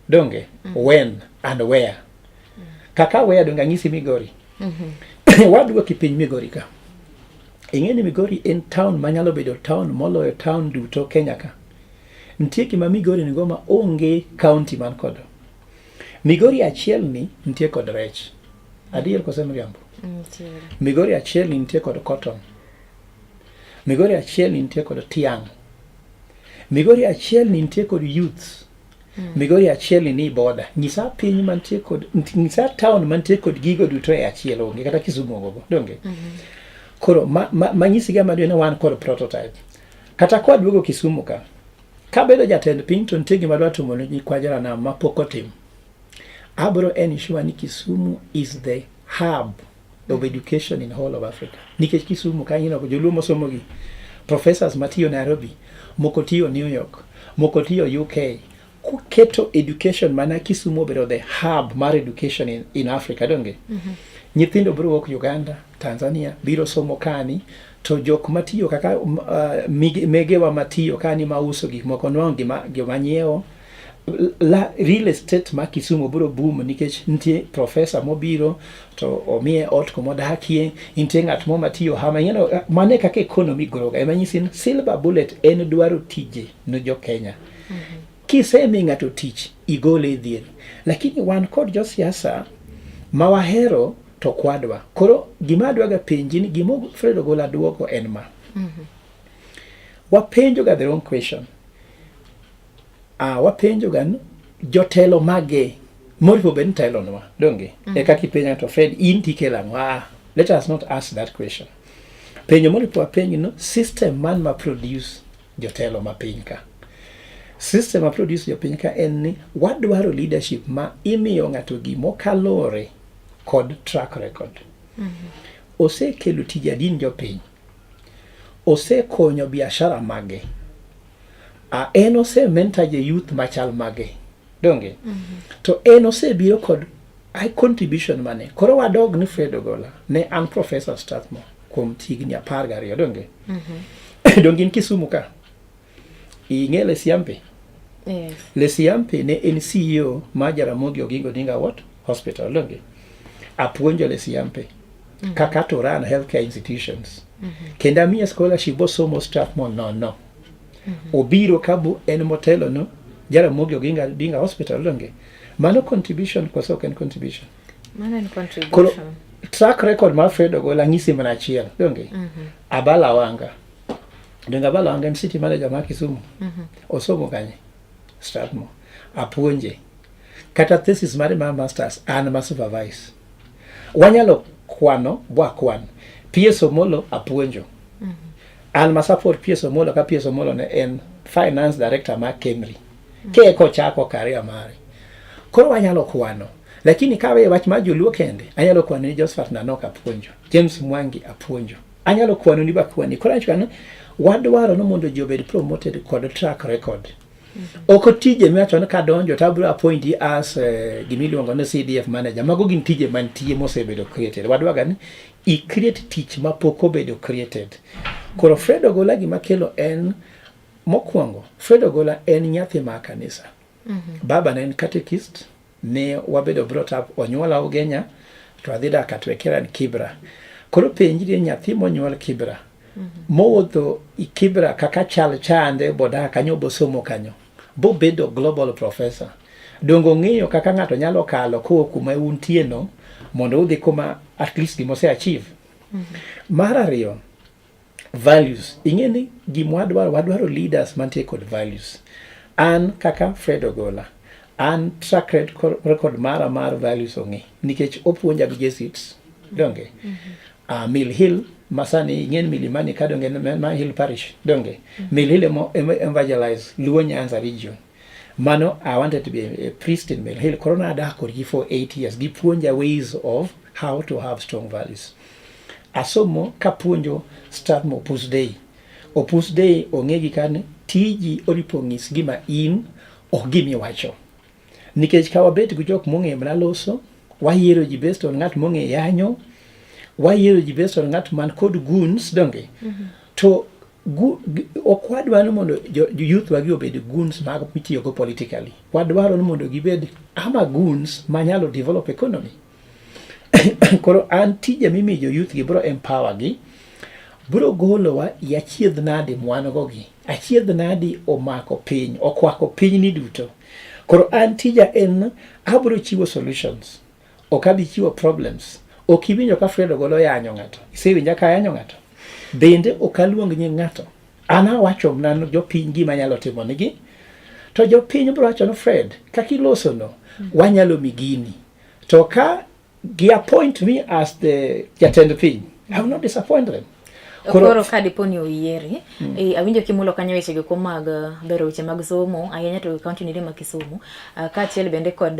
Donge? When and where. Kaka where, donge anyisi Migori. Waduoki piny Migori ka. Ing'e ni Migori en town manyalo bedo town moloyo town duto Kenya ka. Nitie gima Migori nigo ma onge county man kodo. Migori achiel ni nitie kod rech. Adier kose miriambo? Nitiere. Migori achiel ni nitie kod cotton. Migori achiel ni nitie kod tiang'. Migori achiel ni nitie kod youths. Migori achiel ni ni boda. Nyisa piny mantie kod, nyisa town mantie kod gigo duto e achiel, onge kata Kisumu onge go. Donge? Koro ma manyisi ga maduong' ni wan kod prototype. Kata kwa duogo Kisumu ka, kabedo jatend piny to nitie gima adwa timo ne nyikwa Jaranam ma pok otim. Abro ensure ni Kisumu is the hub of education in whole of Africa. Nikech Kisumu ka ineno joluo mosomo gi professors matiyo Nairobi, moko tiyo New York, moko tiyo UK. Kuketo education mana Kisumu obedo the hub mar education in Africa, donge? Nyithindo biro wuok Uganda, Tanzania, biro somo kani, to jok matiyo kaka megewa matiyo kani mauso gik moko nwang'o gima nyiewo la, real estate ma Kisumu biro boom nikech nitie professor mobiro to omiye ot kumodakie, nitie ng'at mo matiyo hama ing'eno. Mano e kaka economy grow ga. Ema nyisi ni silver bullet en dwaro tije ne jo Kenya. Kisemi ng'ato tich, igole e dhier, lakini wan kod josiasa ma wahero to kwadwa. Koro gima adwaga penji ni gima Fred Ogola duoko en ma wapenjo ga the wrong question. Wapenjo ga ni jotelo mage moripo bed ni telonwa, donge? E kaka ipenja to Fred, in tikelo ang'o? Let us not ask that question. Penjo moripo wapenj no system man ma produce jotelo ma piny ka. System ma produce jopiny ka en ni wadwaro leadership ma imiyo ng'ato gimokalore kod track record. Osekelo tije adi ni jopiny? Osekonyo biashara mage? En ose mentor je youth machal mage? Donge? To en osebiro kod i contribution mane? Koro wadog ni Fred Ogola ne an professor Strathmore kuom higni 12, donge? Donge in Kisumu ka ing'e Lesiampe? Yes. Lesiampe ne en CEO mar Jaramogi Oginga Odinga what? Hospital, donge? Apuonjo Lesiampe kaka to run healthcare institutions. Kendo amiye scholarship bosomo Strathmore nono. Obiro kabu en motelo no Jaramogi Oginga Odinga Hospital, donge? Mano contribution koso ok en contribution? Mano en Koro contribution. track record mar Fred Ogola ng'isi mana achiel, donge? Abala Wanga. Donge Abala Wanga en city manager mar Kisumu? Osomo kanye? Strathmore. Apuonje. Kata thesis mare mar masters an ma supervise. Wanyalo kwano bwakwan. PS Omolo apuonjo. An ma support PS Omolo ka PS Omolo ne en finance director mar Kemri. Ke kochako career mare. Koro wanyalo kwano. Lakini kawe wach mar joluo kende, anyalo kwano ni Josephat Nanok apuonjo, James Mwangi apuonjo. Anyalo kwano ni bakwani. Koro awacho ni wadwaro ni mondo ji obed promoted kod track record. Ok tije miwacho ni kadonjo to abiro appoint as gimiluongo ni CDF manager. Mago gin tije mantie mosebedo created. Wadwaga ni i create tich mapok obedo created. Koro Fred Ogola gima kelo en mokwongo, Fred Ogola en nyathi mar kanisa. Baba ne en catechist, ne wabedo brought up, onyuola Ugenya to adhi dak Katwekeran Kibra. Koro penjri nyathi monyuol Kibra, mowuotho i Kibra kaka chal chande bodak kanyo bosomo kanyo, bobedo global professor. Donge ong'eyo kaka ng'ato nyalo kalo kowuok kuma untie no mondo udhi kuma at least gima ose achieve. Mar ariyo, values. Ing'e ni gima wadwaro, wadwaro leaders mantie kod values. An kaka Fred Ogola, an track record mara mar values ong'e nikech opuonja gi Jesuits, donge? Mill Hill masani ing'e ni Milimani ka, donge, ma Hill Parish, donge? Mill Hill emo evangelize Luo Nyanza region. Mano I wanted to be a priest in Mill Hill. Koro nadak kodgi for 8 years. Gipuonja ways of how to have strong values. Asomo kapuonjo Strathmore Opus Dei. Opus Dei ong'e gi kani tiji oripo ng'is gima in ok gimiwacho. Nikech ka wabet gi jok mong'eyo mana loso, wayiero ji based on ng'at mong'e yanyo, wayiero ji based on ng'at man kod goons, donge? To Ok wadwa ni mondo youth wagi obed goons mag mitiyogo politically. Wadwaro ni mondo gibed ama goons manyalo develop economy. Koro an tije mimiyo jo youth gi bro empower gi, bro golowa i achiedh nadi mwan go gi. Achiedh nadi omako piny, okwako piny ni duto. Koro an tija en abro chiwo solutions. Ok abi chiwo problems. Ok iwinjo ka Fred Ogolo yanyo ng'ato. Isewinja ka ayanyo ng'ato? Bende ok aluong nying ng'ato. An awacho mana jopiny gima anyalo timo nigi. To jopiny bro wacho ni Fred, kaka iloso no, wanyalo mi gini. To ka gi appoint me as the jatend piny, I will not disappoint them. Koro ka dipo ni oyieri, awinjo kimulo kanyo weche go mag bero weche mag somo, ahinya to kaunti ni ma Kisumu, kaachiel bende kod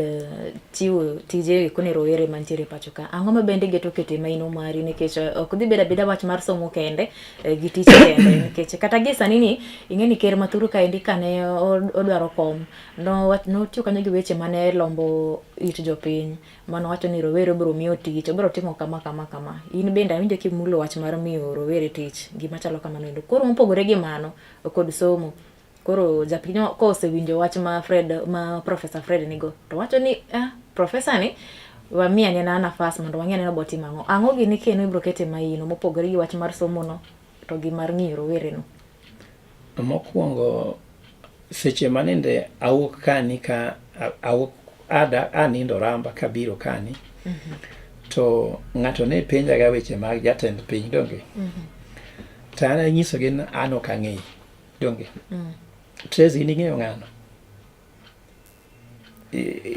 chiwo tije eko ne rowere mantiere pacho ka. Ang'o ma bende geto keto e maino mari nikech ok dhi bedo abeda wach mar somo kende gi tich kende, nikech kata gie sani ni ing'e ni ker mathuru kaendi kane odwaro kom notiyo kanyo gi weche mane lombo it jopiny, mano wacho ni rowere obiro miyo tich, obiro timo kama kama kama. In bende awinjo kimulo wach mar miyo rowere tich, gima chalo kamano endo. Koro mopogore gi mano kod somo, koro japiny kosewinjo wach ma Fred, ma Professor Fred nigo, to wacho ni professor ni wamiye anena nafas mondo wang'e anena obiro timo ang'o. Ang'o gini kendo ibiro kete maino mopogore gi wach mar somo no to gi mar ng'iyo rowere no? Mokwongo, seche manende awuok kani ka awuok ada anindo Ramba kabiro kani, to ng'ato ne penjaga weche mag jatend piny, donge? To an anyisogi ni an ok ang'eyi, donge? Tracy, in ing'eyo ng'ano?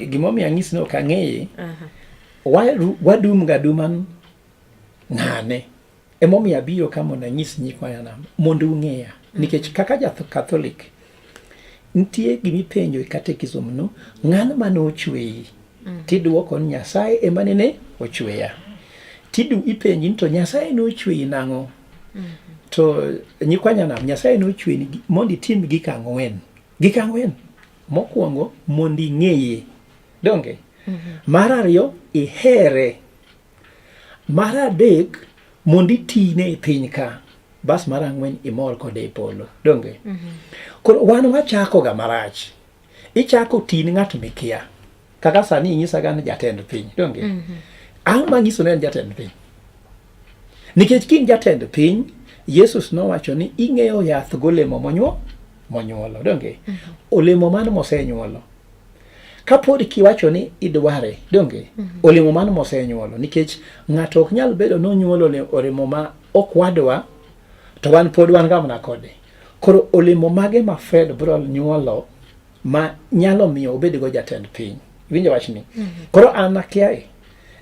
Gimomiyo anyisi ni ok ang'eye, wadum ga duma ng'ane. Emomiyo abiro ka mondo anyis nyikwa nam mondo ung'eya. Nikech kaka ja Catholic, nitie gimipenjo e catechism no, ng'ano mane ochweyi? Tiduoko ni Nyasaye ema nene ochweya. Tidu ipenji ni to Nyasaye nochweyi nang'o? To nyikwa nyanam, Nyasaye nochweyi mondo itim gik ang'wen. Gik ang'wen. Mokwongo, mondo ing'eye. Donge? Mar ariyo, ihere. Mar adek, mondo itine e piny ka. Bas mar ang'wen, imor kode e polo. Donge? Koro wan wachako ga marach. Ichako tini ng'at mikia. Kaka sani inyisaga ni jatend piny. Donge? Ang' manyiso ni en jatend piny? Nikech kin jatend piny, Yesus nowacho ni ing'eyo yath golemo monyuolo. Donge? Olemo man mosenyuolo. Kapod kiwacho ni idware, donge? Olemo man mosenyuolo. Nikech ng'ato ok nyal bedo nonyuolo olemo ma ok wadwa, to wan pod wan ga mana kode. Koro olemo mage ma Fred biro nyuolo ma nyalo miyo obed go jatend piny? Iwinjo wachni? Koro an akiaye.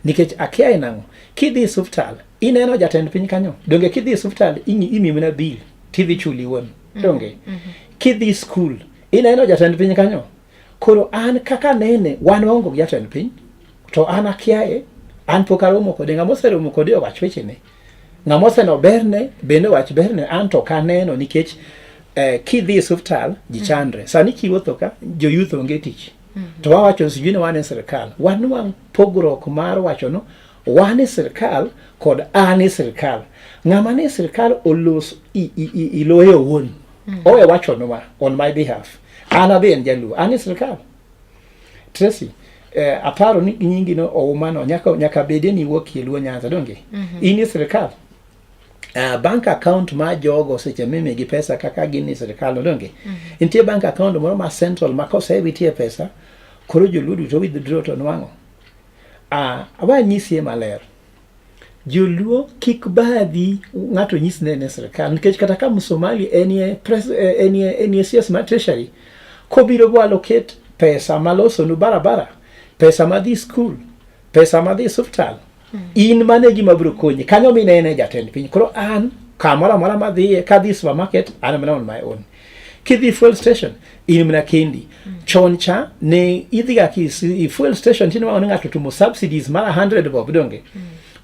Nikech akiaye nang'o? Kidhi e osiptal, ineno jatend piny kanyo? Donge kidhi e osiptal imiyi mana bill tidhi chuli iwuon. Donge? Kidhi skul, ineno jatend piny kanyo? Koro an kaka nene, wan waonge gi jatend piny, to an akiaye, an pok aromo kode, ng'ama oseromo kode owach wechene. Ng'ama oseno berne, bende owach berne, an to ok aneno nikech kidhi e osiptal, ji chandre. Sani kiwuotho ka, jo youth onge tich. To wawacho sijui ni wan e sirkal. Wanwang' pogruok mar wacho no, wan e sirkal kod an e sirkal. Ng'ama ni e sirkal olos iloye owuon. Owe wachonwa on my behalf. An abe en jaluo, an e sirkal. Tracy, aparo ni nyingi no oumano nyaka bedie ni iwuok e Luo Nyanza, donge? In e sirkal. Bank account ma jogo seche mimigi pesa kaka gin e sirkal no, donge? Nitie bank account moro ma central ma kosewitie pesa, koro joluo duto withdraw to nwang'o. Awa nyisie maler. Joluo kik badhi ng'ato nyis ne en sirkal nikech kata ka Msomali enie enie CS mar treasury kobiro bo allocate pesa malosonu barabara, pesa madhi skul, pesa madhi osiptal, in mane gima biro konyi kanyo minene jatend piny. Koro an kamoro amora madhiye, kadhi supermarket an mana on my own. Kidhi fuel station in mana kendi. Chon cha ne idhi ga ki fuel station tinwang'o ni ng'ato tumo subsidies mar 100 bob, donge?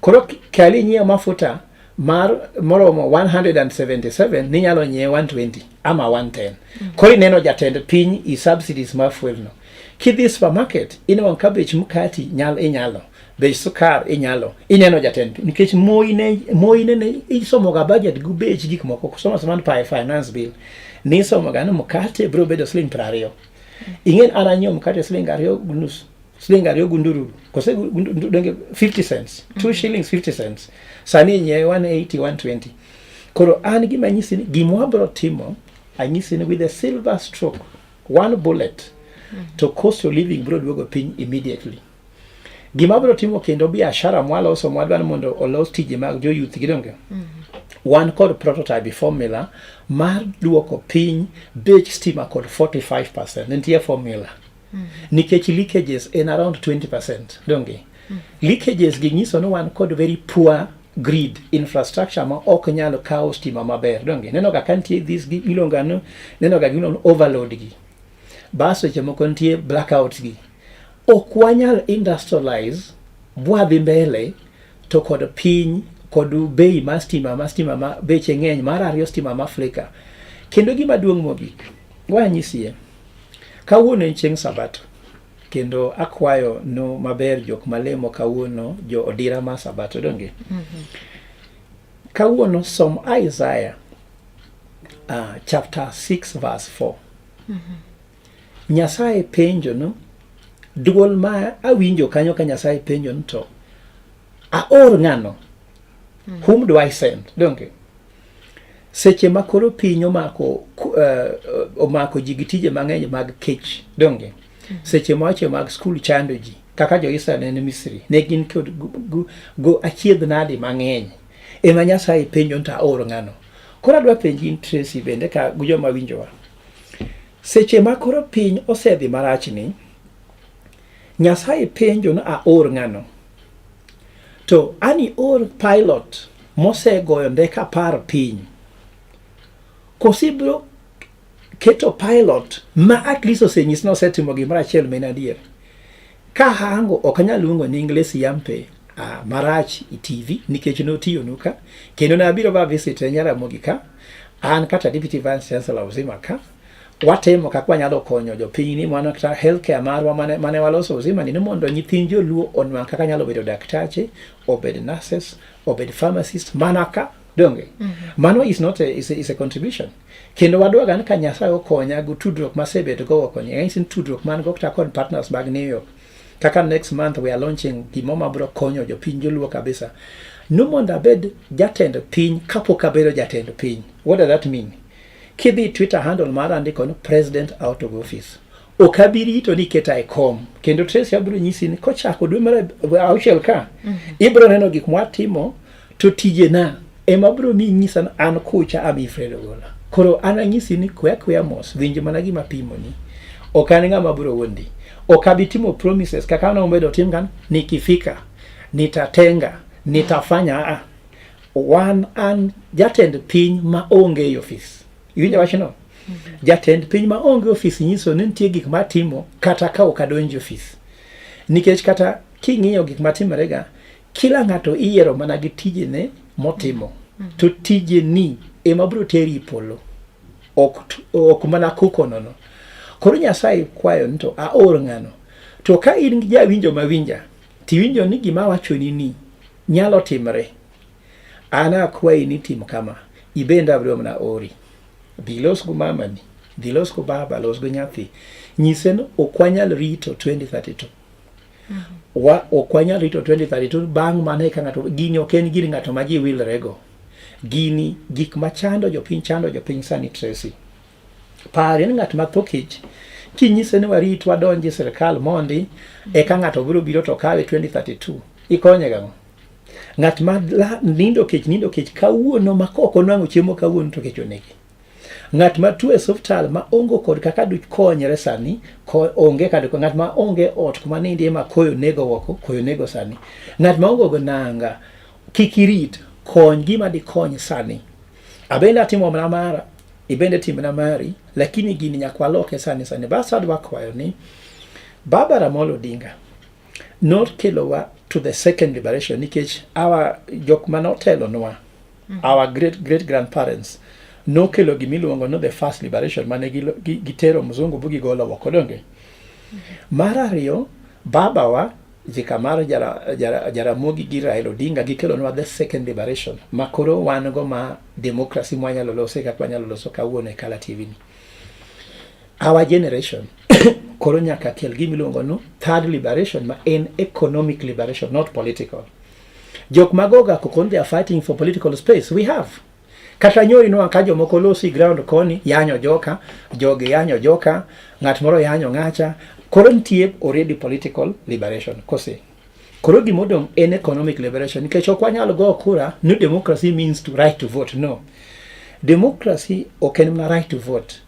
Koro kali nyiewo mafuta mar moromo 177 ninyalo nyiewe 120 ama 110. Koro ineno jatend piny i subsidies mar fuel no. Kidhi supermarket inwang'o ka bech mkati nyal inyalo, bech sukar inyalo, ineno jatend nikech Moi ne Moi ne isomoga budget gi bech gik moko somo soma pa finance bill nisomoga ni mkate biro bedo siling 20. Ing'en an anyiewo mkate siling 2.5, siling 2 gi ndururu kose donge 50 cents, 2 shillings 50 cents, sani inyiewe 180, 120. Koro an gima anyisi ni gima wabiro timo, anyisi ni with a silver stroke, one bullet, to cost of living biro duogo piny immediately. Gima biro timo kendo, biashara mwaloso mwadwa ni mondo olos tije mag jo youth gi, donge wan kod prototype formula mar duoko piny bech stima kod 45%. Nitie formula nikech leakages en around 20%, donge leakages gi nyiso ni wan kod very poor grid infrastructure ma ok nyal kawo stima maber, donge neno ga ka nitie this gi iluongo ni neno ga gimiluongo ni overload gi bas, seche moko nitie blackouts gi. Ok wanyal industrialize bwadhi mbele to kod piny kod bei mar stima ma stima ma beche ng'eny. Mar ariyo, stima ma flicker. Kendo gima duong' mogik wanyisie, kawuono en chieng' sabato, kendo akwayo no maber jok malemo kawuono, jo odira mar sabato, donge kawuono som Isaiah chapter 6 verse 4. Nyasaye penjo no duol ma awinjo kanyo ka Nyasaye penjo ni to aor ng'ano, whom do I send? Donge seche ma koro piny omako ji gi tije mang'eny mag kech, donge seche ma weche mag skul chando ji kaka jo-Israel ne ni Misri, ne gin kod go achiedh nadi mang'eny, ema Nyasaye penjo ni to aor ng'ano? Koro adwa penji in Tracy, bende ka gi joma winjowa, seche ma koro piny osedhi marachni, Nyasaye penjo ni aor ng'ano? To ani or pilot mosegoyo ndeke 10 piny, koso ibiro keto pilot ma at least osenyis ni osetimo gimoro achiel ma en adier? Ka hango ok anyal luongo nying Lesiyampe marach e TV nikech notiyonu ka kendo nabiro ba visit e Nyaramogi ka an kata deputy vice chancellor Uzima ka watimo kaka wanyalo konyo jopiny ni mano kata healthcare marwa mane waloso Uzima ni mondo nyithind joluo onwang' kaka nyalo bedo daktache, obed nurses, obed pharmacist mana ka, donge mano is not a, is a, is a contribution. Kendo wadwaga ni ka Nyasaye okonya gi tudruok masebedo go okonyo anyisi ni tudruok man go kata kod partners mag New York, kaka next month we are launching gimo mabiro konyo jopiny joluo kabisa no mondo abed jatend piny kapok abedo jatend piny. What does that mean? Kidhi Twitter handle mara, andiko ni "president out of office". Ok abi rito ni keta e kom. Kendo Tracy, abiro nyisi ni kochako dwe mar 6 ka ibiro neno gik mwatimo to tijena ema biro mi nyisa ni an kucha ami Fred Ogola. Koro an anyisi ni kwe akweya mos, winj mana gima pimoni. Ok an ng'ama biro wuondi, ok abi timo promises kaka nomedo tim kan nikifika nitatenga nitafanya. A wan an jatend piny ma onge e ofis, iwinjo wachno? Jatend piny ma onge ofis nyiso ni nitie gik matimo kata ka ok adonjo e ofis, nikech kata king'iyo gik matimore ga, kila ng'ato iyiero mana gi tijene motimo, to tijeni ema biro teri e polo, ok mana kuko nono. Koro Nyasaye kwayo ni to aor ng'ano? To ka in gi jawinjo mawinja tiwinjo ni gima awachoni ni nyalo timre, an akwayi ni tim kama, ibende abiro mana ori dhi los go mamani, dhi los go baba, los go nyathi, nyise ni ok wanyal rito 2032 wa ok wanyal rito 2032. Bang' mano eka ng'ato gini ok en gir ng'ato ma ji wilrego. Gini gik machando jopiny, chando jopiny sani. Tracy, parie ni ng'at ma tho kech kinyise ni warit wadonji e sirikal mondi eka ng'ato biro biro to kawe 2032, ikonye gang'o? Ng'at ma nindo kech, nindo kech kawuono ma kok onwang'o chiemo kawuono to kech onege. Ng'at ma tuo e osiptal ma onge kod kaka dikonyre sani, ko, onge kata ng'at ma onge ot kuma nindie ma koyo nego oko, koyo nego sani, ng'at ma onge go nanga, kik irit, kony gima dikony sani. Abende atimo mana mara, ibende timna mari, lakini gini nyaka waloke sani sani. Bas adwa kwayo ni Baba Ramola Odinga nokelowa to the second liberation nikech our jok manotelonwa, our great great grandparents nokelo gimiluongo ni the first liberation mane gitero mzungu bu gigolo oko, donge? Mar ariyo, babawa Jikamar Jaramogi gi Raila Odinga gikelonwa the second liberation ma koro wan go ma democracy mwanyalo loso kaka wanyalo loso kawuono e Kala TV ni. Our generation koro nyaka kel gima iluongo ni third liberation ma en economic liberation, not political. Jok magoga kokon they are fighting for political space we have. Kata nyori no ka jomoko losi ground koni yanyo joka, jogi yanyo joka, ng'at moro yanyo ng'acha. Koro nitie already political liberation kose. Koro gimodong' en economic liberation nikech ok wanyal go kura ni democracy means to right to vote. No. Democracy ok en mana right to vote.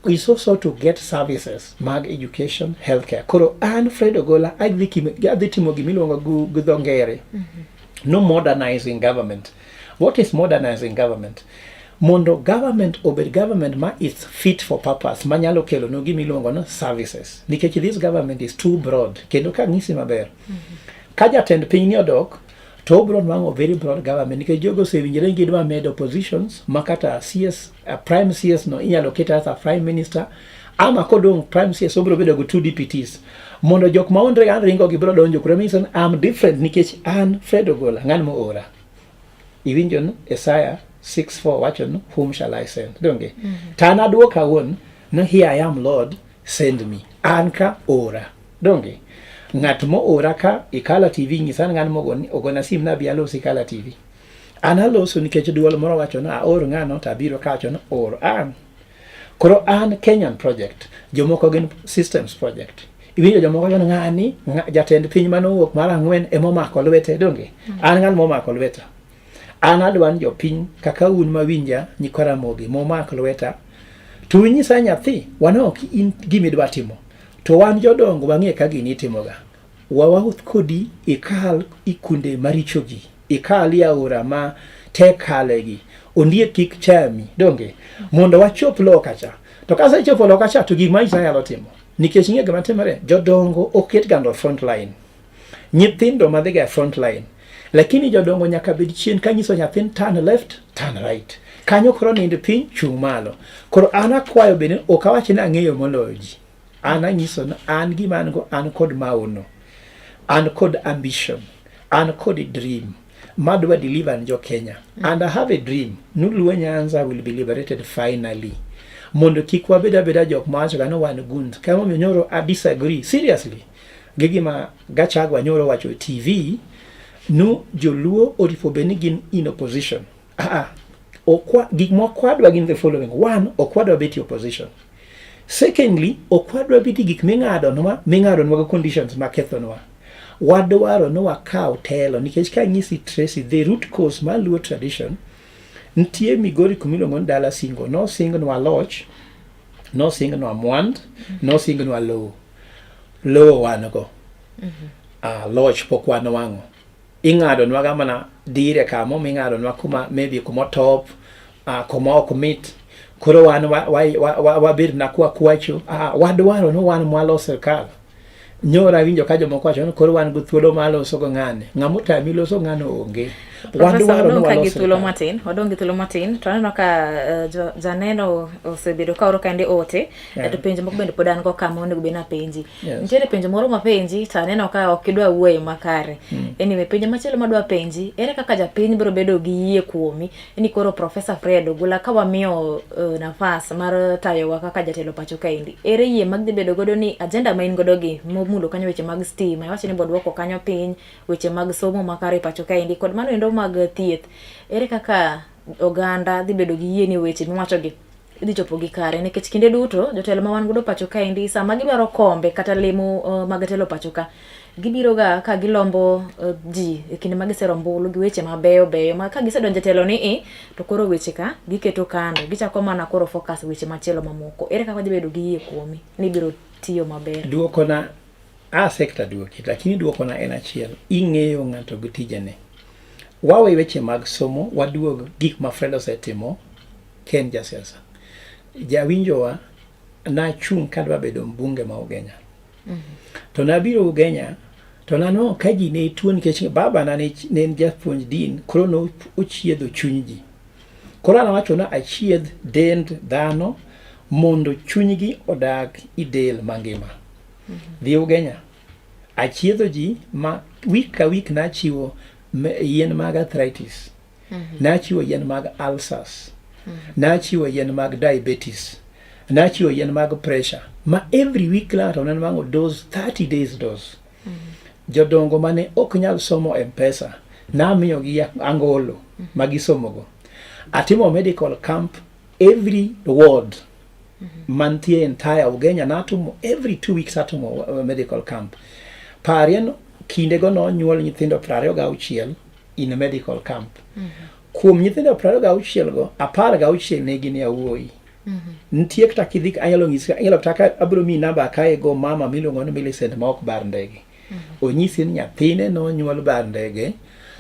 Is also to get services mag education, healthcare. Koro an Fred Ogola adhi timo gimiluongo gi dho ngere. No modernizing government. What is modernizing government? Mondo government obed government ma is fit for purpose, manyalo kelo no gimiluongo no services. Nikech this government is too broad. Kendo ka ng'isi maber. Ka jatend piny ni odok, to obro nwang'o very broad government nikech jogo osewinjore ni gidwa medo positions ma kata CS, prime CS no inyalo ket as a prime minister ama kodong' prime CS obro bedo gi two DPTs mondo jok ma ondre an ringo gi bro donjo kuro manyiso ni I'm different nikech an Fred Ogola ng'an moora iwinjo ni Isaiah 6:4 wacho ni whom shall I send donge to an aduoka awuon ni here I am Lord send me an ka ora donge ng'at moora ka Ikala TV nyisa ni ng'an mogoni ogona sim nabi alosi Ikala TV an aloso nikech duol moro wacho ni aor ng'ano to abiro kawacho ni or an koro an Kenyan project jomoko gin systems project iwinjo jomoko wacho ni ng'ani jatend piny manowuok mar ang'wen emomako lwete donge an ng'an momako lweta an adwa ni jopiny kaka un mawinja nyikwa Ramogi momak lweta to unyisa nyathi wan ok in gimidwa timo to wan jodongo wang'e ka gini itimoga wawuoth kodi ikal ikunde marichogi ikal i aora ma tek kalegi ondiek kik chami donge mondo wachop loka cha to kasechopo loka cha to gik ma Nyasaye nyalo timo nikech ing'e gima timore jodongo ok ket gando front line nyithindo madhiga e front line lakini jodongo nyaka bed chien kanyiso nyathin turn left turn right kanyo koro nind piny chung' malo koro an akwayo bende ok awach ni ang'eyo moloyo ji an anyiso ni an gima an go an kod maono an kod ambition an kod dream madwa deliver ne jo Kenya and I have a dream ni Luo Nyanza will be liberated finally mondo kik wabed abeda jok mawacho ga ni wan goons kama nyoro I disagree seriously gi gima Gachagua nyoro wacho e TV nu joluo oripo bed ni gin in opposition ah okwa gik moko wadwa gin the following one ok wadwa bet e opposition secondly ok wadwa bet e gik ming'adonwa ming'adonwa go conditions makethonwa wadwaro ni wakaw telo nikech ka anyisi Tracy the root cause mar Luo tradition nitie Migori kumiluongo ni Dala Singo nosingnwa loch nosingnwa mwand nosingnwa lowo lowo wan go loch pok wanwang'o ing'adonwa ga mana dire kamo ming'adonwa kuma maybe kuma top kuma ok mit koro wan wabed wa, wa, wa, wa na kwa kwacho wadwaro ni wan mwalo sirkal nyoro awinjo ka jomoko wacho ni koro wan gi thuolo mar loso go ng'ane ng'ama otami loso ng'ano onge wadwaro ni walos thuolo matin wadong' gi thuolo matin to aneno ka janeno osebedo ka oro kende ote to penjo moko bende pod an go kama onego bed ni apenji nitiere penjo moro mapenji to aneno ka ok idwa wuoye makare anyway penjo machielo madwa penji ere kaka japiny biro bedo gi yie kuomi ni koro Professor Fred Ogola ka wamiyo nafas mar tayowa kaka jatelo pacho kaendi ere yie mag dhi bedo godo ni agenda ma in godo gi momulo kanyo weche mag stima iwacho ni boduoko kanyo piny weche mag somo makare pacho kaendi kod mano endo mag thieth ere kaka oganda dhi bedo gi yie ni weche miwachogi idhi chopo gi kare nikech kinde duto jotelo ma wan godo pacho kaendi sama gidwaro kombe kata lemo mag telo pacho ka gibiro ga ka gilombo ji e kinde ma gisero ombulu gi weche mabeyo beyo ma ka gisedonjo e telo ni i to koro weche ka giketo kando gichako mana koro focus weche machielo mamoko ere kaka dhi bedo gi yie kuomi ni ibiro tiyo maber duokona a sekta duoki lakini duokona en achiel ing'eyo ng'ato gi tijene wawe weche mag somo waduog gik ma Fred osetimo ken jasiasa jawinjowa nachung' kadwa bedo mbunge ma Ugenya to nabiro Ugenya to nanwang'o ka ji ne tuo nikech babana ne en japuonj din koro ne ochiedho chuny ji koro an awacho ni achiedh dend dhano mondo chunygi odag i del mangima. Dhi Ugenya. Achiedho ji ma week ka week nachiwo yien mag arthritis. Nachiwo yien mag ulcers. Nachiwo yien mag diabetes. Nachiwo yien mag pressure. Ma every week la to nanwang'o dose 30 days dose. Jodongo mane ok nyal somo M-Pesa, namiyogi angolo ma gisomogo. Atimo medical camp every ward mantie entire Ugenya natimo every 2 weeks atimo medical camp. Parie kindego nonyuol nyithindo 26 in a medical camp. Kuom nyithindo 26 go, 16 ne gin yawuoyi. Nitie kata kidhi anyalo nyisi anyalo kata abiro miyi namba kae go mama miluongo ni Millicent ma ok bar ndege. Onyisi ni nyathine nonyuol bar ndege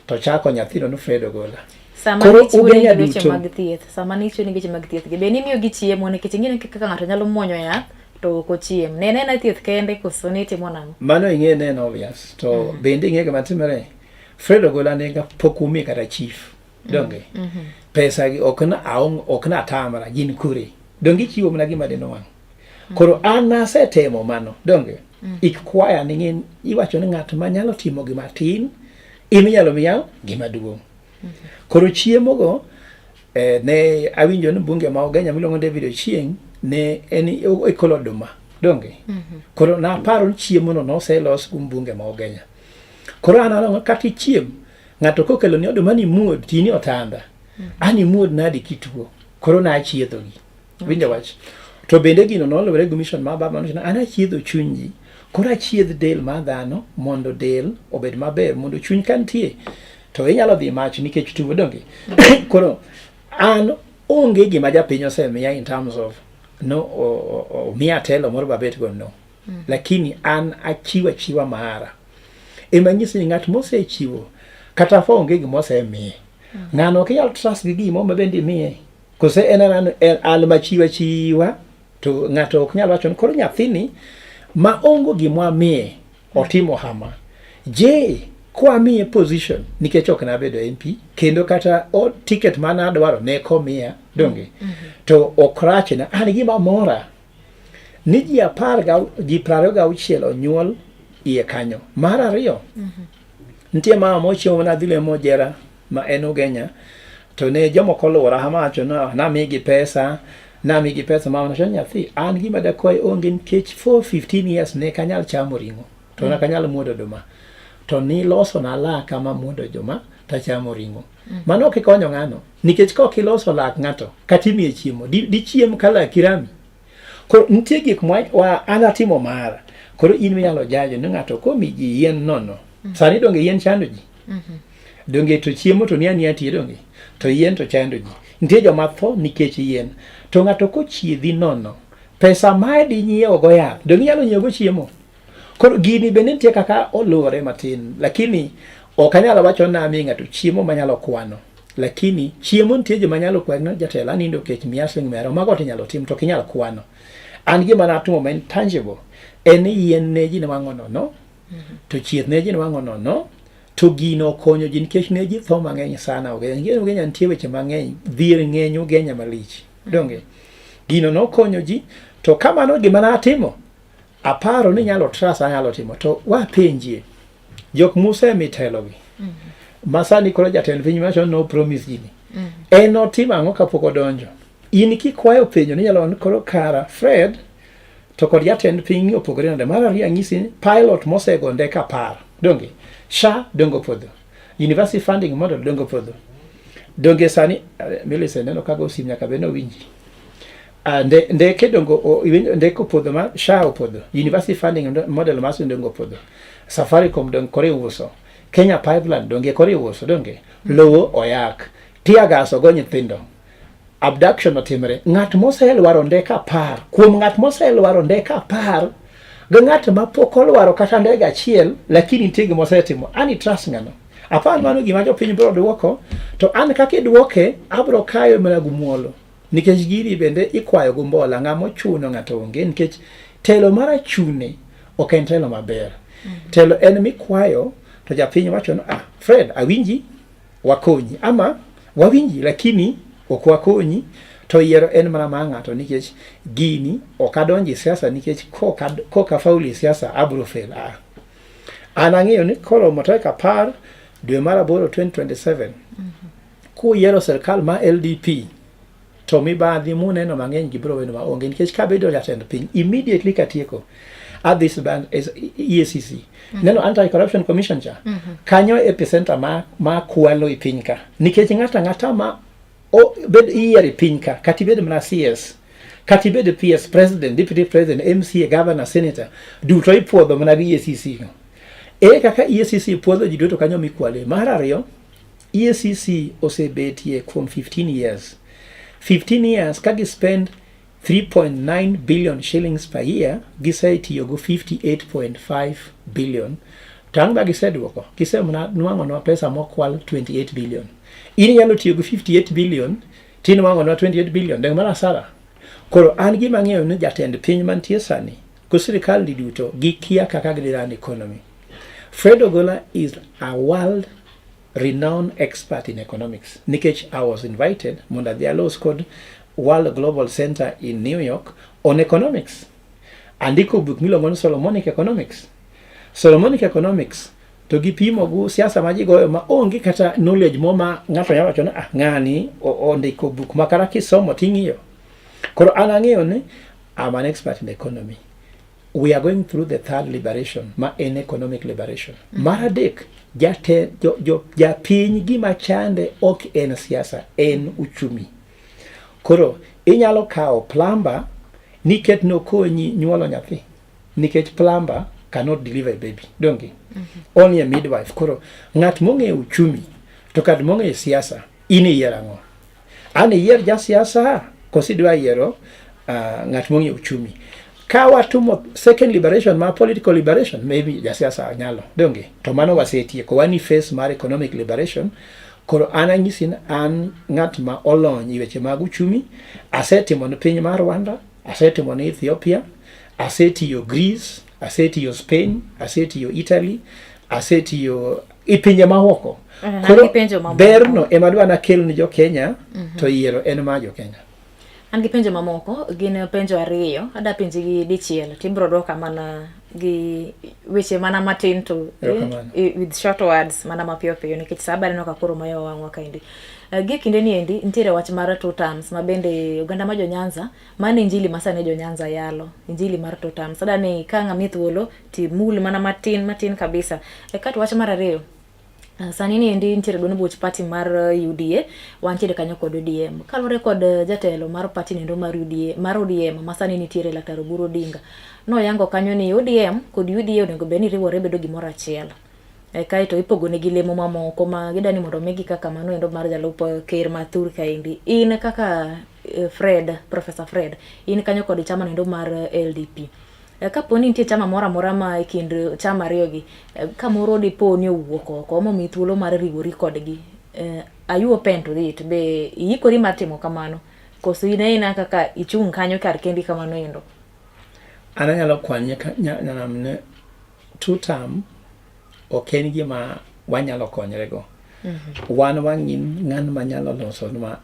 to chako nyathino ni Fred Ogola. Sama Koro nichiwo Ugenya negi weche duto mag thieth, sama nichiwo negi weche mag thieth gi, be nimiyo gi chiemo nikech ing'e ni kaka ng'ato nyalo muonyo yath to ok ochiem. Ne en thieth kende koso nitimo nang'o? Mano ing'e ne en obvious. To bende ing'e gima timore? Fred Ogola nega pok umi kata chief. Donge? Pesa gi ok na aong ok na tamra gin kure. Donge ichiwo mana gima dinwang'. Koro an nasetemo mano. Donge? Ik kwaya ni ng'en iwacho ni ng'at ma nyalo timo gima tin ema inyalo miya gima duong'. Koro chiemo go ne awinjo ni bunge ma Ugenya miluongo ni David Ochieng ne en ikolo oduma. Donge? Koro naparo ni chiemo no noselos gi mbunge ma Ugenya. Koro an aneno kata ichiem ng'ato kokelo ni oduma ni muod tini otanda. An imuod nadi kituo. Koro nachiedho gi. Winjo wach. To bende gino noluwore gi mission ma baba nowacho ni an achiedho chuny ji. Koro achiedh del mar dhano mondo del obed maber mondo chuny ka nitie to inyalo dhi mach nikech tuo donge. Koro an onge gima japiny osemiya in terms of no omiya telo moro babet go no. Lakini an achiwo achiwa mara. Ema nyisi ni ng'at mosechiwo kata fa onge gima osemiye. Ng'ano ok inyal trust gi gimo ma bende imiye. Kose en an en an machiwa chiwa to ng'ato ok nyal wacho ni koro nyathini ma ongo gima miye otimo hama. Je, kwamiye position nikech ok nabedo MP kendo kata o ticket mana adwaro ne komiya donge to ok rachna an gima mora ni ji apar ga ji 26 onyuol iye kanyo. Mar ariyo nitie mama mochiemo mana dhi lemo jera ma en Ugenya to ne jomoko oluora mawacho no namigi pesa namigi pesa mama nowacho ni nyathi an gima dakwayi onge nikech for 15 years ne kanyal chamo ring'o to ne kanyal muodo oduma to niloso na laka ma muodo oduma tachamo ring'o mano ok ikonyo ng'ano nikech kok iloso lak ng'ato kata imiye chiemo dichiem ka laki rami. Koro nitie gik ma wa an atimo mara koro in minyalo jajo ni ng'ato komi ji yien nono sani donge yien chando ji donge to chiemo to ni aniya tie donge to yien to chando ji nitie joma tho nikech yien to ng'ato kochiedhi nono pesa ma di nyiewo go yath donge inyalo nyiewo go chiemo. Koro gini bende nitie kaka oluwore matin lakini ok anyal wacho ni amiyo ng'ato chiemo manyalo kwano lakini chiemo nitie joma nyalo kwano jatelo anindo kech miya siling 200 mago to inyalo tim to ok inyal kwano. An gima natimo ma en tangible en ni yien ne ji nwang'o nono to chieth ne ji nwang'o nono to gino okonyo ji nikech ne ji tho mang'eny sana Ugenya. Nikech Ugenya nitie weche mang'eny, dhier ng'eny Ugenya malich. Donge? Gino nokonyo ji to kamano gima natimo aparo ni nyalo trust anyalo timo to wapenjie jok musemi telogi ma sani koro jatend piny wacho no promise gini en otimo ang'o kapok odonjo in kikwayo penjo ni nyalo koro kara Fred to kod jatend piny opogore nade mar ariyo anyisi ni pilot mosego ndeke 10 donge SHA donge opodho university funding model donge opodho donge sani Millicent neno kago sim nyaka bed ni owinji. Ndeke dongo ndeke opodho ma SHA opodho university funding model mas donge opodho Safaricom donge koro iuso Kenya Pipeline donge koro iuso donge lowo oyak tear gas ogo nyithindo abduction otimre ng'at moselwaro ndeke 10 kuom ng'at moselwaro ndeke 10 gi ng'at ma pok olwaro kata ndege achiel lakini nitie gima osetimo ani trust ng'ano apar mano gima jopiny biro duoko to an kaka iduoke abiro kayo mana gi muolo nikech gini bende ikwayo gi mbola ng'ama ochuno ng'ato onge nikech telo mar achune ok en telo maber. Telo en mikwayo to japiny wacho ni ah Fred awinji wakonyi ama wawinji lakini ok wakonyi. To yiero en mana mar ng'ato nikech gini ok adonjo e siasa nikech koka afaulu e siasa abro fail. Ah. An ang'eyo ni koromo tarik 10 dwe mar 8 2027 kuyiero sirkal ma LDP to mibadhi muneno mang'eny gi biro bedo maonge nikech kabedo jatend piny immediately katieko adhi disband EACC. Neno Anti Corruption Commission cha kanyo e epicenter ma kwalo e piny ka nikech ng'ato ang'ata ma bed iyiero e piny ka, kata ibed mana CS, kata ibed PS, president, deputy president, MCA, governor, senator, duto ipuodho mana gi EACC no. Ere kaka EACC puodho ji duto kanyo mikwale? Mar ariyo, EACC osebetie kuom 15 years. 15 years ka gi spend 3.9 billion shillings per year, gisetiyogo 58.5 billion. To ang' ba giseduoko? Gisenwang'onwa pesa mokwal 28 billion. In inyalo tiyo gi 58 billion tinwang'onwa 28 billion, dong' mar asara. Koro an gima ang'eyo ni jatend piny mantie sani go sirikal ni duto gikia kaka gidhi run economy. Fred Ogola is a world renowned expert in economics. Nikech I was invited mondo adhi alos kod World Global Center in New York on economics. Andiko buk miluongo ni Solomonic Economics. Solomonic Economics to gipimo gu siasa ma ji goyo ma onge kata knowledge mo ma ng'ato nyalo wacho ni ah, ng'ani ondiko buk ma kata kisomo ting'iyo. Koro an ang'eyo ni I'm an expert in economy. We are going through the third liberation ma en economic liberation. Mar adek, japiny gima chande ok en siasa, en uchumi. Koro inyalo kawo plumber niket nokonyi nyuolo nyathi nikech plumber cannot deliver a baby, donge? Only a midwife. Koro ng'at mong'eyo uchumi to kata mong'eyo siasa, in iyiero ang'o? An iyier jasiasa koso idwa yiero ng'at mong'eyo uchumi? Ka watimo second liberation ma political liberation, maybe jasiasa nyalo, donge? To mano wasetieko, wan e phase mar economic liberation. Koro an anyisi ni an ng'at ma olony e weche mag uchumi, asetimo ne piny mar Rwanda, asetimo ne Ethiopia, asetiyo Greece, asetiyo Spain, asetiyo Italy, asetiyo e pinje maoko. Koro An gi penjo mamoko. Berno ema adwa nakel ni jo Kenya, to yiero en mar jo Kenya. An gi penjo mamoko, gin penjo ariyo, ada penji gi dichiel, tibiro dwoka mana gi weche mana matin to Erokamano. With short words mana mapiyo piyo nikech sa be aneno ka koro mayo wang'wa kaendi. Gie kinde ni endi nitiere wach mar two terms ma bende oganda ma jo Nyanza, mano injili ma sani jo Nyanza yalo, injili mar two terms. Ada ni ka ng'ami thuolo timul mana matin matin kabisa. Kato wach mar ariyo, sani ni endi nitiere duond buch party mar UDA, wantiere kanyo kod ODM. Kaluwore kod jatelo mar party nendo mar UDA, mar ODM ma sani nitiere Laktar Oburu Odinga, noyango kanyo ni ODM kod UDA onego bed ni riwore bedo gimoro achiel. Kaeto ipogo negi lemo mamoko ma gidani mondo omigi kaka mano endo mar jalup ker ma thur kaendi. In kaka Fred, Professor Fred, in kanyo kod chama nendo mar LDP. Kapo ni nitie chama moro amora ma e kind chama ariyogi, kamoro dipo ni owuok oko momiyi thuolo mar riwori kodgi, are you open to it? Be iikori mar timo kamano? Koso in aina kaka ichung' kanyo kar kendi kamano endo? An anyalo kwanye ne two term ok en gima wanyalo konyrego. Wan wang'in ng'an manyalo losonwa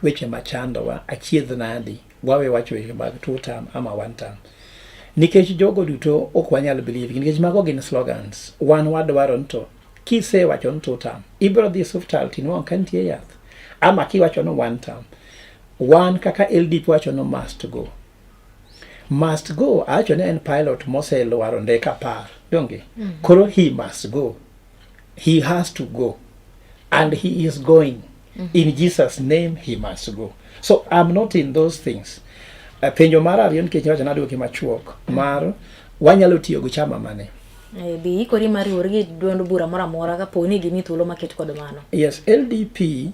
weche machandowa achiedh nadi, wawe wacho weche mag two term ama one term. Nikech jogo duto ok wanyal believe gi, nikech mago gin slogans. Wan wadwaro ni to kisewacho ni two term, ibiro dhi osiptal tinwang'o ka nitie yath. Ama kiwacho ni one term, wan kaka LDP wacho ni must go. Must go, awacho ni en pilot moselwaro ndeke 10, donge? Koro he must go. He has to go. And he is going. In Jesus' name, he must go. So I'm not in those things. Penjo mar ariyo nikech iwacho nadwoki machuok mar wanyalo tiyo gi chama mane? Be iikori mar riwori gi duond bura moro amora kapo ni gimiyi thuolo maket kod mano? Yes, LDP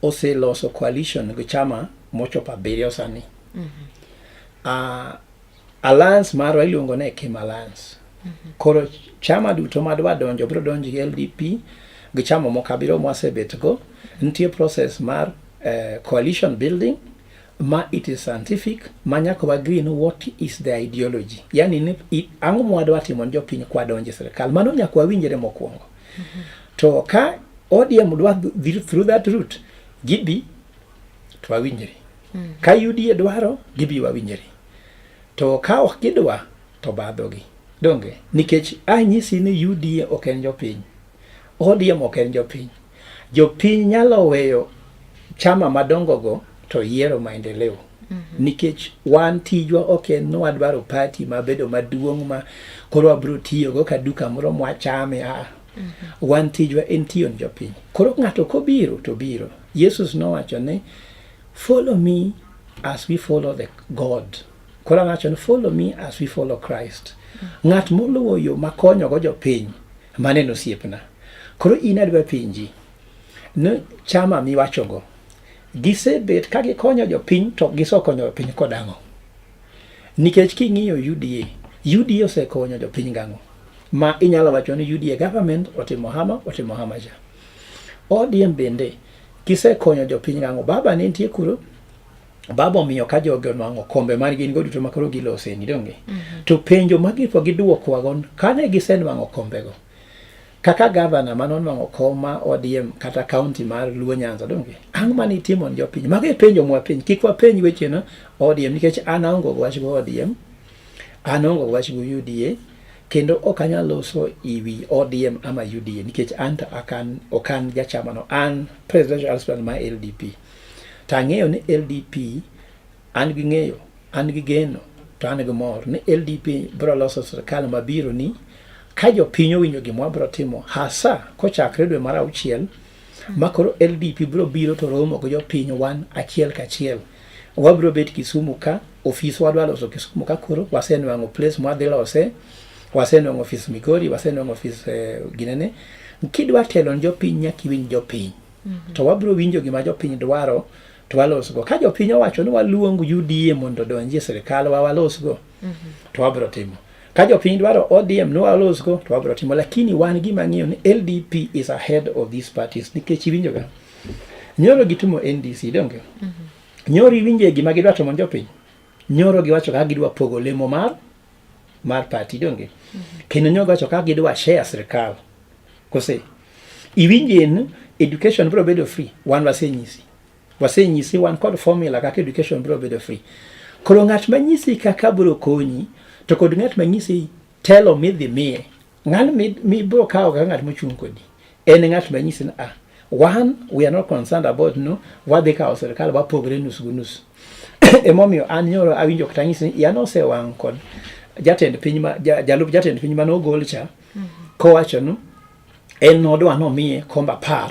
oseloso coalition gi chama mochopo 7 sani. Alliance marwa iluongo ni Kim Alliance. Koro chama duto madwa donjo biro donjo gi LDP gi chama moko abiriyo mwasebet go. Nitie process mar coalition building ma it is scientific ma nyaka wa agree ni what is the ideology. Yani ni ang'o mwadwa timo ne jopiny kwadonjo e sirikal. Mano nyaka wawinjre mokwongo. To ka ODM dwa dhi through that route, gidhi. to wawinjre. Ka UDA dwaro, gibi wawinjre. To ka ok gidwa, to badhogi. Donge? Nikech anyisi ni UDA ok en jopiny. ODM ok en jopiny. Jopiny nyalo weyo chama madongo go to yiero maendeleo. Nikech wan tijwa ok en ni wadwaro party mabedo maduong' ma koro wabiro tiyogo ka duka moro mwachame. Aa. Wan tijwa en tiyo ne jopiny. Koro ng'ato kobiro to biro. Yesus nowacho ni follow me as we follow the God. Koro awacho ni follow me as we follow Christ. Ng'at moluwo yo makonyogo jopiny, mano en osiepna. Koro in adwa penji, ni chama miwachogo, gisebet ka gikonyo jopiny to gisekonyo jopiny kod ang'o? Nikech king'iyo UDA, UDA osekonyo jopiny gang'o? Ma inyalo wacho ni UDA government otimo hama, otimo hama cha. ODM bende gisekonyo jopiny gang'o? Baba ne nitie kuro, baba omiyo ka jogi onwang'o kombe man gin go duto ma koro gilose ni donge. To penjo ma gipo giduokwago kane gisenwang'o kombego, kaka gavana mane onwang'o kom ma ODM kata county mar Luo Nyanza donge, ang'o mane itimo ne jopiny? Mago e penjo mwapenj, kik wapenj weche no ODM nikech an aonge go wach go ODM, an aonge go wach go UDA, kendo ok anyal loso e wi ODM ama UDA nikech an to ok an jachama no, an presidential aspirant mar LDP. To ang'eyo ni LDP an gi ng'eyo, an gi geno, to an gi mor ni LDP biro loso sirkal mabiro ni ka jopiny owinjo gima wabiro timo hasa kochakre dwe mar auchiel ma koro LDP biro biro to romo gi jopiny wan achiel kachiel. Wabiro bet Kisumu ka, ofis wadwa loso Kisumu ka koro wasenwang'o place mwadhi lose, wasenwang'o ofis Migori, wasenwang'o ofis ginene. Kidwa telo ne jopiny nyaka iwinj jopiny. To wabiro winjo gima jopiny dwaro to walosgo. Ka jopiny owacho ni waluong UDA mondo odonji e sirkal wa walosgo, to wabiro timo. Ka jopiny dwaro ODM ni walosgo, to wabiro timo. Lakini wan gima ng'iyo ni LDP is ahead of these parties nikech iwinjo ga. Nyoro gitimo NDC donge? Nyoro iwinje gima gidwa timo ne jopiny. Nyoro giwacho kaka gidwa pogo lemo mar party donge? Kendo nyoro giwacho kaka gidwa share sirkal. Kose iwinje ni education biro bedo free, wan wasenyisi. Wasenyisi wan kod formula kaka education biro bedo free. Koro ng'at manyisi kaka biro konyi to kod ng'at manyisi telo midhi miye, ng'ano mibiro kawo kaka ng'at mochung' kodi en ng'at manyisi ni ah, one we are not concerned about no wadhi kawo sirkal wapogre nus gi nus. Emomiyo an nyoro awinjo kata nyisi ni iya nosewang' kod jatend piny ma jalup jatend piny mane ogol cha kowacho ni en nodwa nomiye kombe 10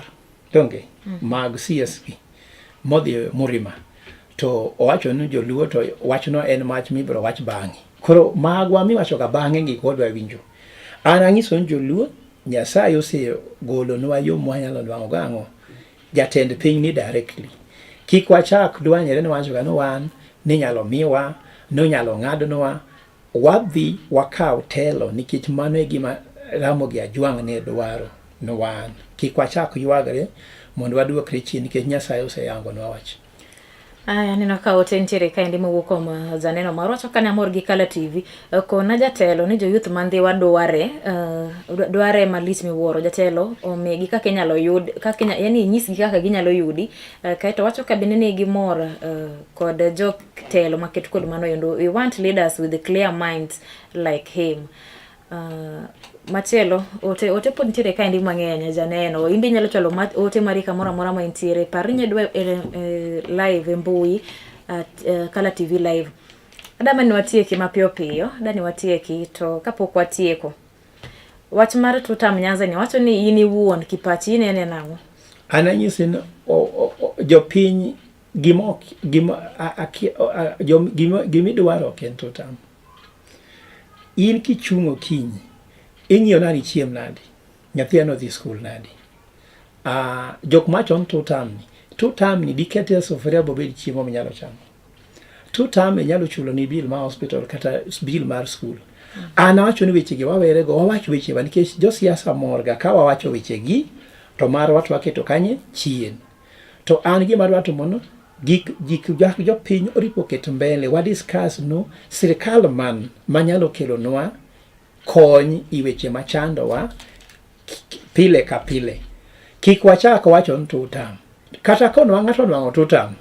donge mag CSP modhi Murima to owacho ni joluo to wachno en wach mibiro wach bang'e. Koro magwa miwacho ga bang'e gi kodwa winjo. An ang'iso ni joluo Nyasaye osegolonwa yo mwanyalo nwang'o go ang'o? Jatend piny ni directly. Kik wachak dwanyre ni wacho ga ni wan ninyalo miwa, nonyalo ng'adnwa, wadhi wakaw telo nikech mano e gima Ramogi Ajwang' ne dwaro ni wan. Kik wachak ywagre mondo waduokre chien nikech Nyasaye oseyangonwa wach. Aya, aneno ka ote nitiere kaendi mowuok kuom janeno marwa wacho ka ne amor gi Kala TV. Kona jatelo ni joyouth ma Ndhiwa dware, dware malich miwuoro. Jatelo omigi kaka inyalo yud, kaka inya, yani inyisgi kaka ginyalo yudi. Kaeto wacho ka bende ni gimor kod jotelo maket kod mano endo. We want leaders with clear minds like him. Machielo ote pod nitiere kaendi mang'eny janeno. In be inyalo chwalo ote mari kamoro amora ma intiere. Par ni inyalo live e mbui at Kala TV live. Adama ni watieki mapiyo piyo, adani watieki to kapok watieko. Wach mar Tutam Nyanza ni wacho ni in iwuon kipachi inene nang'o? An anyisi ni jopiny gima gima idwaro ok en tutam. In kichung' okinyi, ing'iyo nadi ichiem nadi, nyathina nodhi skul nadi. Jok mawacho ni tutam ni, tutam ni dikete e sufuria bobed chiemo minyalo chamo. Tutam inyalo chulo ni bill mar hospital kata bill mar skul. An awacho ni wechegi wawere go, wawach wechewa nikech josiasa mor ga ka wawacho wechegi to marwa to waketo kanye chien. To an gima adwa timo no, gik jopiny oripo ket mbele, wa discuss no sirikal man manyalo kelonwa kony i weche machandowa pile ka pile. Kik wachak wacho ni tutam. Kata konwa ng'ato onwang'o tutam,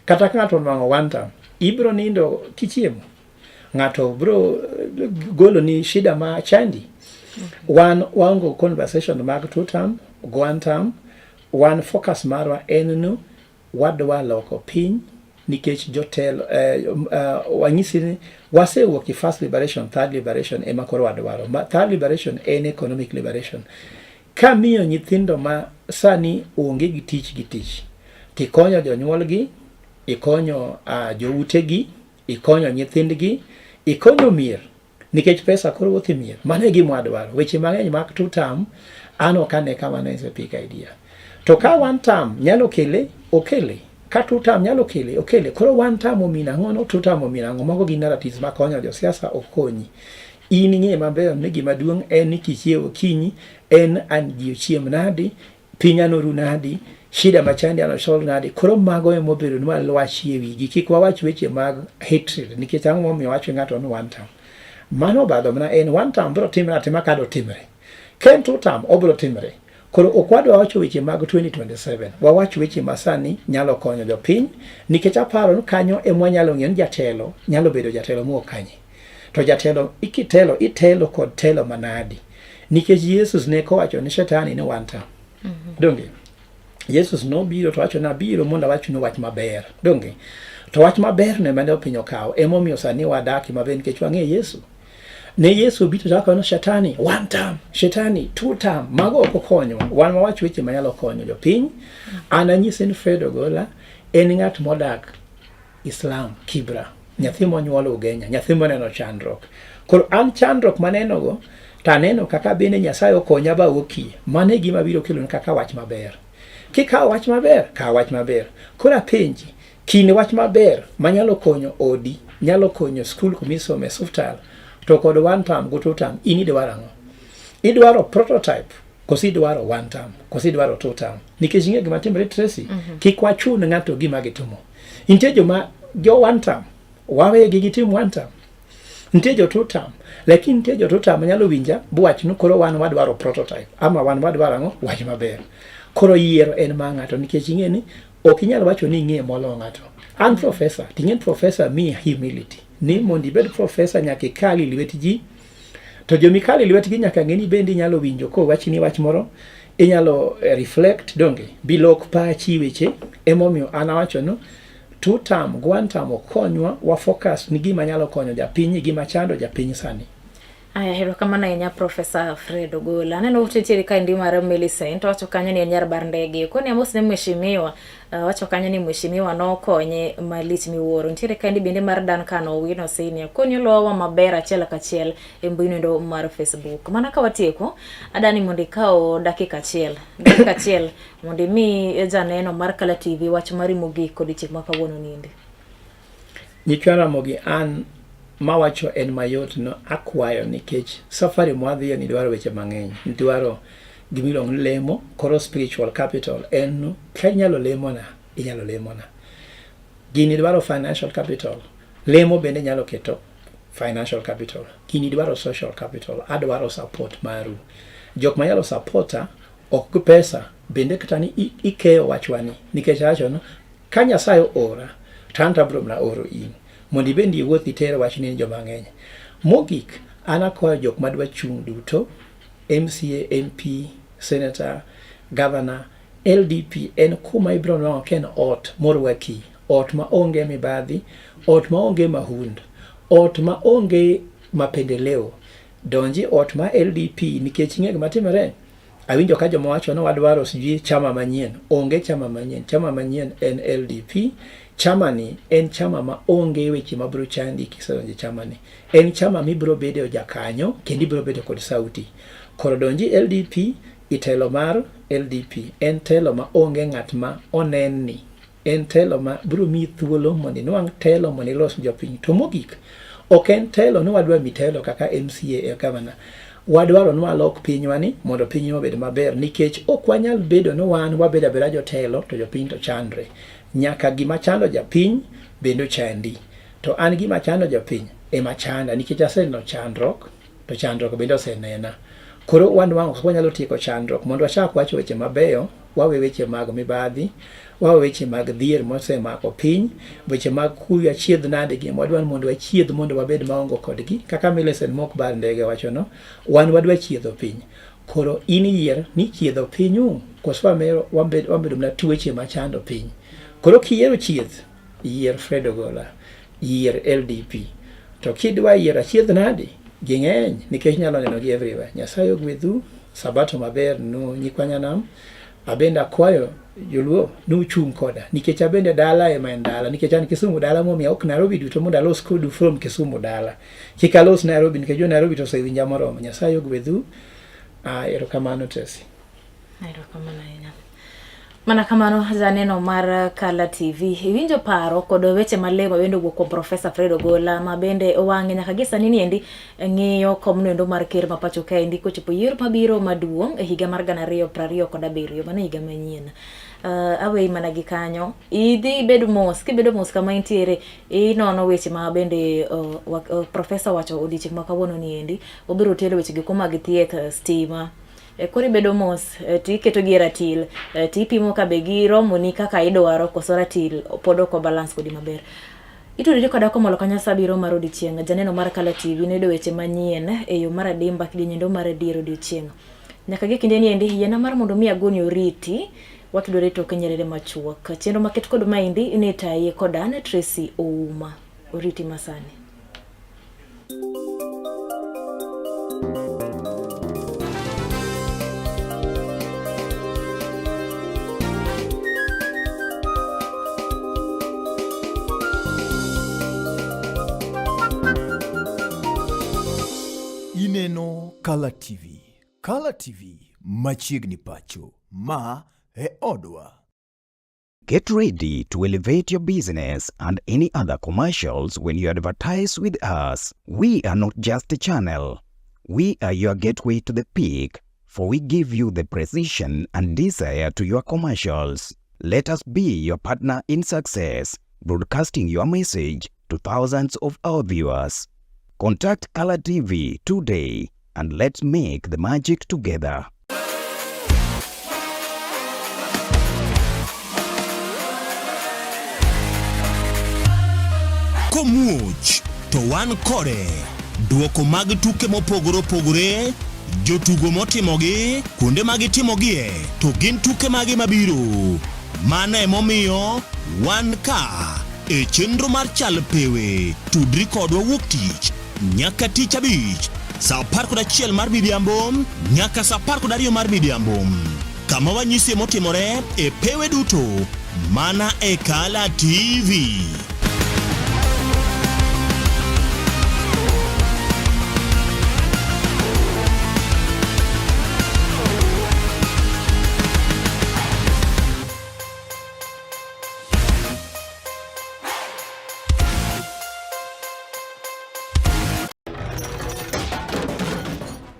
Kata ka ng'ato onwang'o one term, ibiro nindo kichiemo. Ng'ato biro golo ni shida ma chandi. Wan waonge conversation mag two term, go one term. Wan focus marwa en ni wadwa loko piny nikech jotelo wanyisi ni wasewuok e first liberation, third liberation ema koro wadwaro. Ma, third liberation en economic liberation. Ka miyo nyithindo ma sani onge gi tich gi tich, tikonyo jonyuolgi, ikonyo joutegi, ikonyo nyithindgi, ikonyo mier, nikech pesa koro wuotho e mier. Mano e gima wadwaro. Weche mang'eny mag two term, an ok ane ka mano is a big idea. To ka one term nyalo kele, okele. Ka two term nyalo kele, okele. Koro one term omino ang'o no, two term omino ang'o. Mago gin narratives makonyo josiasa ok konyi. In ing'e maber ni gima duong' en ni kichiewo okinyi, en an ji ochiem nadi, piny anoru nadi, shida machandi ano solve nadi. Koro mago ema obedo ni walwachie e wigi. Kik wawach weche mag hatred, nikech ang'o momiyo wach ng'ato ni one term. Mano obadho mana en one term biro timre atima ka dotimre. Ka en two term, obiro timre. Koro ok wadwa wacho weche mag 2027. Wawach weche ma sani nyalo konyo jopiny, nikech aparo ni kanyo ema wanyalo ng'eyo ni jatelo nyalo bedo jatelo mowuok kanye. To jatelo ikitelo, itelo kod telo manadi. Nikech Yesus ne kowacho ni shetani ni one term. Donge? Yesus nobiro to wacho ni abiro mondo awachnu wach maber. Donge? To wach maber no ema ne piny okawo. Emomiyo sani wadak maber nikech wang'eyo Yesu. Ne Yesu obiro to wacho ni shetani one term, shetani two term. Mago ok okonywa. Wan wawach weche manyalo konyo jopiny. An anyise ni Fred Ogola en ng'at modak Islam, Kibra. Nyathi monyuol Ugenya, nyathi moneno chandruok. Koro an chandruok manenogo, to aneno kaka bende Nyasaye okonya ba awuokie. Mano e gima biro keloni kaka wach maber. Kikawo wach maber, kaw wach maber. Koro apenji, kind wach maber manyalo konyo odi, nyalo konyo skul kumisome, osiptal, to kod one term go two term, in idwaro ang'o? Idwaro prototype koso idwaro one term, koso idwaro two term? Nikech ing'e gima timore Tracy, kik wachun ng'ato gima gitimo. Nitie joma jo one term, wawegi gitim one term. Nitie jo two term, lakini nitie jo two term manyalo winja buwach ni koro wan wadwaro prototype ama wan wadwaro ang'o wach maber. Koro yiero en mar ng'ato nikech ing'e ni ok inyal wacho ni ing'e moloyo ng'ato. An professor, ting'e ni professor miyi humility ni mondo ibed professor nyaka ikal e lwet ji to jomikalo e lwetgi nyaka ng'e ni bende inyalo winjo kowachni wach moro inyalo reflect donge bilok pachi weche emomiyo an awacho ni two term go one term okonywa wa focus ni gima nyalo konyo japiny gima chando japiny sani. Aya, erokamano ahinya Profesa Fred Ogola. Aneno ote nitiere kaendi mar Millicent, owacho kanyo ni en nyar bar ndege. Koni amos ne mheshimiwa, owacho kanyo ni mheshimiwa nokonye malich miwuoro. Nitiere kaendi bende mar Duncan Owino Senior. Koni olowa maber achiel kachiel e mbui noendo mar Facebook. Mana ka watieko, adani mondo ikaw dakika achiel. Dakika achiel mondo imi janeno mar Kala TV wach mari mogik odiochieng' ma kawuono niendi. Nyikwa Ramogi an mawacho en mayot no akwayo nikech safari mwadhiye ni dwaro weche mang'eny. Dwaro gimiluongo ni lemo, koro spiritual capital en ka inyalo lemona, inyalo lemona. Gini dwaro financial capital. Lemo bende nyalo keto financial capital. Gini dwaro social capital. Adwaro support maru. Jok manyalo supporta ok gi pesa bende kata ni ikeyo wachwani nikech awacho no ka Nyasaye oora to an to abiro mana oro in mondo ibend iwuoth iter wachni ni joma ng'eny. Mogik an akwayo jok madwa chung' duto MCA, MP, Senator, Governor, LDP en kuma ibiro nwang'o ka en ot morwaki, ot ma onge mibadhi, ot ma onge mahundu, ot ma onge mapendeleo. Donji ot ma LDP nikech ing'e gima timore? Awinjo ka joma wacho ni wadwaro sijui chama manyien. Onge chama manyien. Chama manyien en LDP. Chama ni en chama ma onge weche mabiro chandi kisedonjo e chama ni. En chama mibiro bedo jakanyo kendo ibiro bedo kod sauti. Koro donji LDP itelo mar LDP. En telo ma onge ng'at ma onenni. En telo ma biro miyi thuolo mondo inwang' telo mondo ilos jopiny. To mogik, ok en telo ni wadwa mi telo kaka MCA e gavana. Wadwaro ni walok pinywa ni mondo pinywa obed maber nikech ok wanyal bedo ni wan wabedo abeda jotelo to jopiny to chandre. Nyaka gima chando japiny bende ochandi. To an gima chando jopiny ema chanda nikech aseneno chandruok to chandruok bende osenena. Koro wanwang'o kaka wanyalo tieko chandruok mondo wachak wacho weche mabeyo, wawe weche mag mibadhi, Wawe weche mag dhier mosemako piny, weche mag kuyo achiedh nade gi wadwa ni mondo wachiedh mondo wabed maongo kodgi. Kaka Millicent Mok Bar Ndege wachono, wan wadwa chiedho piny. Koro in yier ni chiedho pinyu koso wamero wabedo mana tuoche machando piny. Koro kiyiero chieth, yier Fred Ogola, yier LDP. To kidwa yiero achiedh nadi, ging'eny nikech nyalo neno gi everywhere. Nyasaye ogwedhu, sabato maber nu nyikwa nyanam. Abende akwayo joluo ni uchung' koda nikech abende dala ema en dala nikech an Kisumu dala momiyo ok Nairobi duto mondo alos kodu from Kisumu dala. Kik alos Nairobi nikech jo Nairobi to osewinja moromo. Nyasaye ogwedhu. Ah, erokamano Tracy. Erokamano ahinya. Mana kamano janeno mar Kala TV iwinjo paro kod weche malemo bende owuok kuom Profesa Fred Ogola ma bende owang'e nyaka gi sani niendi ng'iyo komno endo mar ker ma pacho kaendi kochopo yiero mabiro maduong' e higa mar 2027 mano higa manyien. Aweyi mana gi kanyo idhi ibed mos kibedo mos kama intiere inono weche ma bende Profesa wacho odiochieng' ma kawuono niendi obiro tero weche gi mag thieth, stima koro ibedo mos to iketo gi e ratil to ipimo ka be giromoni kaka idwaro koso ratil pod ok obalance kodi maber. Itudori koda komolo kanyo sa abiriyo mar odiochieng'. Janeno mar Kala TV noyudo weche manyien e yo mar adimba kidieny mar adier odiochieng'. Nyaka gi kinde ni endi yiena mar mondo mi agoni oriti watudore toke nyerere machuok. Chenro maket kod maendi ne taye kod an Tracy Ouma. Oriti masani. Ineno Kala TV. Kala TV machiegni pacho. Ma e odwa. Get ready to elevate your business and any other commercials when you advertise with us. We are not just a channel. We are your gateway to the peak, for we give you the precision and desire to your commercials. Let us be your partner in success, broadcasting your message to thousands of our viewers. Contact Color TV today and let's make the magic together. Komuoch to wan kode. Duoko mag tuke mopogore opogore, jotugo motimogi, kuonde ma gitimogie, to gin tuke mage mabiro. Mano emomiyo wan ka e chenro mar Chal Pewe. Tudri kodwa wuok tich nyaka tich abich saa 11 mar midhiambo nyaka saa 12 mar midhiambo kama wanyisie motimore e pewe duto mana e Kala TV.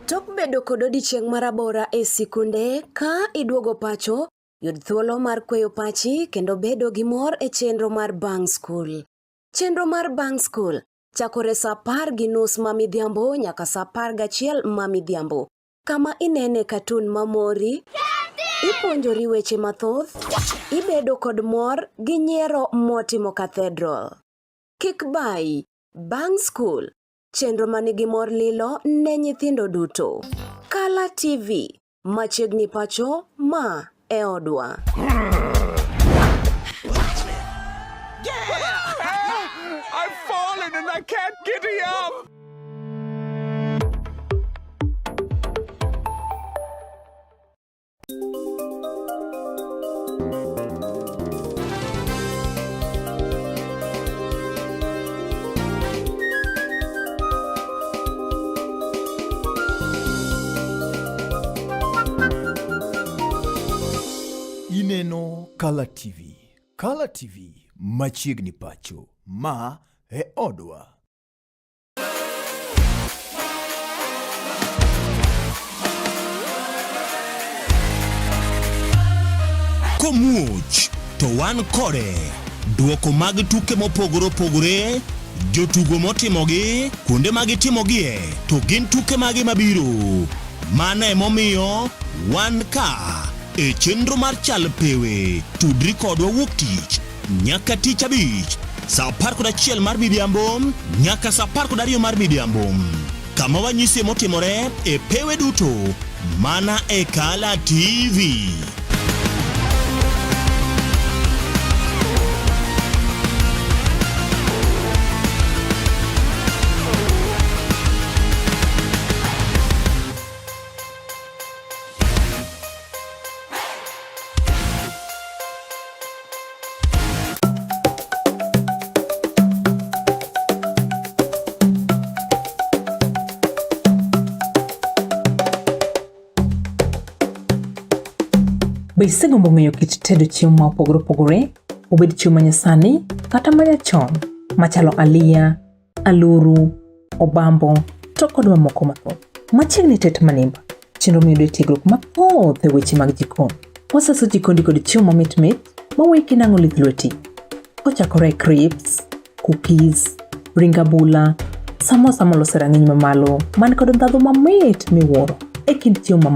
Tok bedo kod odiechieng' marabora e sikunde, ka iduogo pacho, yud thuolo mar kweyo pachi kendo bedo gi mor e chenro mar bang' skul. Chenro mar bang' skul chakore sa 10:30 ma midhiambo nyaka sa 11 ma midhiambo, kama inene katun mamori, ipuonjori weche mathoth, ibedo kod mor gi nyiero motimo cathedral. Kik bayi, bang' skul, chenro manigi mor lilo ne nyithindo duto. Kala TV, machiegni pacho, ma e odwa. Yeah! I've fallen and I can't get up! Ineno Kala TV. Kala TV machiegni pacho. Ma e odwa. Komuoch to wan kode. Duoko mag tuke mopogore opogore, jotugo motimogi, kuonde ma gitimogie, to gin tuke mage mabiro. Mano emomiyo wan ka. E chenro mar Chal Pewe, tudri kodwa wuok tich nyaka tich abich saa 11 mar midhiambo nyaka saa 12 mar midhiambo kama wanyisie motimore e pewe duto mana e Kala TV. Be isegombo ng'eyo kit tedo chiemo ma opogore opogore, obed chiemo ma nyasani kata ma nyachon, machalo aliya, aluru, obambo to kod mamoko mathoth. Machiegni tet manimba, chenro miyudo tiegruok mathoth e weche mag jikon. Wasaso jikondi kod chiemo mamit mit maweyi kinang'o lith lweti. Kochakore e crisps, cookies, ring abula, samosa molos e rang'iny mamalo man kod ndhadhu mamit miwuoro e kind chiemo mamoko.